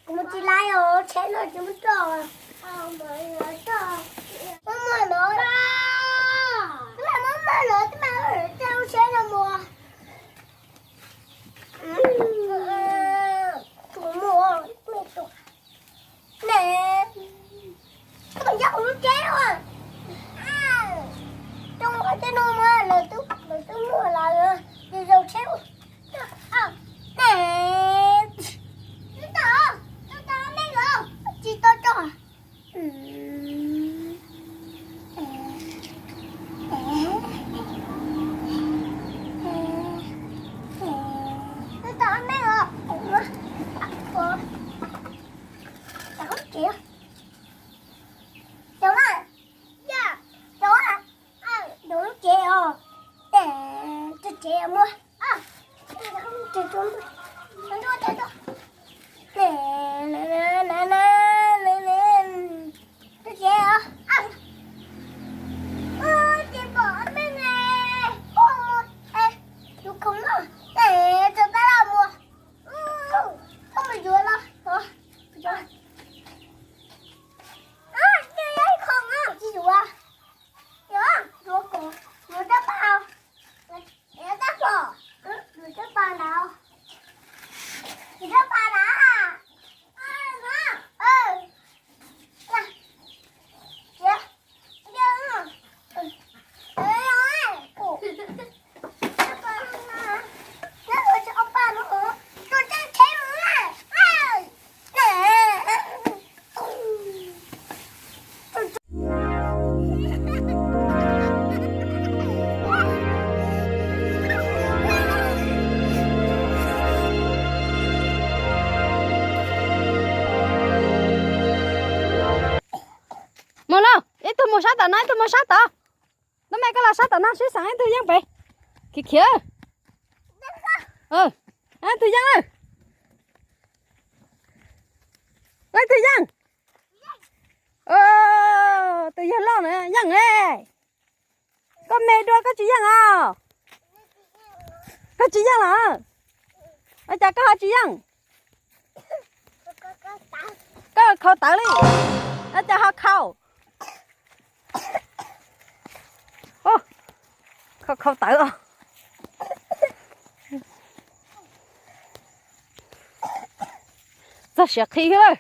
Kuv mus tsis laib os, tsheb no tsis muaj roj. Muaj muaj no, twb muaj muaj no, twb muaj lub tsheb no mus. Kuv mus, ne, koj mus nyob kuv lub tsheb os. Coj mus qhov tej no mas lawv twb, lawv twb muag lawm, ces zaum tsheb. Ne, twb tau, twb tau me los, tsis tau tso. Twb tau me los, ua, ua, tau tsev. Cov mas, cov, cov tsev os, tsev tsev muaj. Yuav, yuav kuv, yuav rab pas, yuav rab pas, yuav rab pas na, yuav rab pas na. Mus lauj, ib tug mus sab tom no, ib tug mus sab tod. Ntawm me koj los sab tom no sib xav ib tug yeej pem. Khiav khiav. Ib tug yeej. Ib tug yeej. Tus yawg loj na yeej. Koj me dua koj tsis yeej os. Koj tsis yeej los? Ua cas koj ho tsis yeej? Koj khau tawv li. Ua cas ho khau? Khau khau tawv os. Txog siav qhi lawm.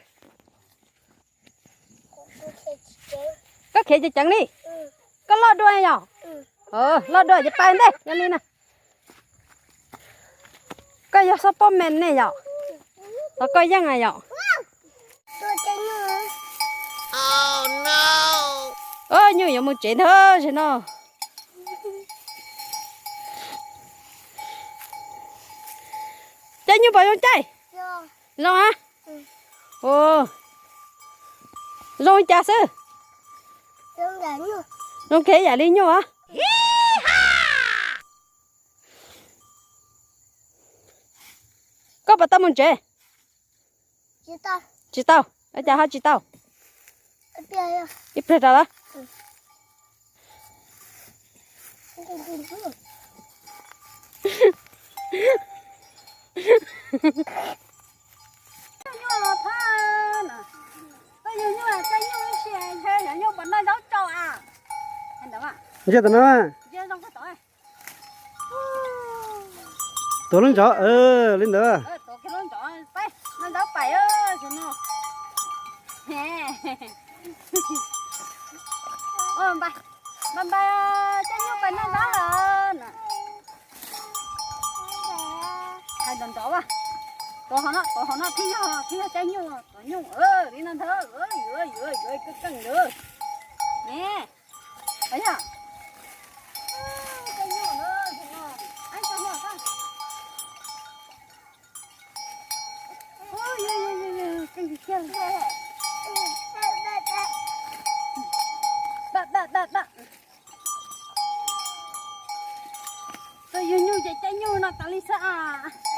Koj khiav ceev ceev li. Koj loj dua yom? Loj dua ces pais ntej yog li na. Koj yog xab pob me ne yom? Los koj yeej yom? Nyuj yuav mus tsev ntag no. Caij nyuj puas zoo caij? Zoo a. Zoo li cas xwb? Zoo kiag yam li nyuj a. Koj puas tau mus tsev? Tsis tau. Ua cas ho tsis tau? Ib pliag rau lawm. Ntsia tom no. Tuav lub ntov li ntawd. Hais ntov ntov as. Tuav hauv no, tuav hauv no thiaj yog, thiaj yog caij nyuj, tuav nyuj li no ntag. Yuav, yuav, yuav kawg kawg ntawd. Ne, yog caij nyuj no, caij nyuj. Tus yug nyuj ces caij nyuj no tas li xwb as.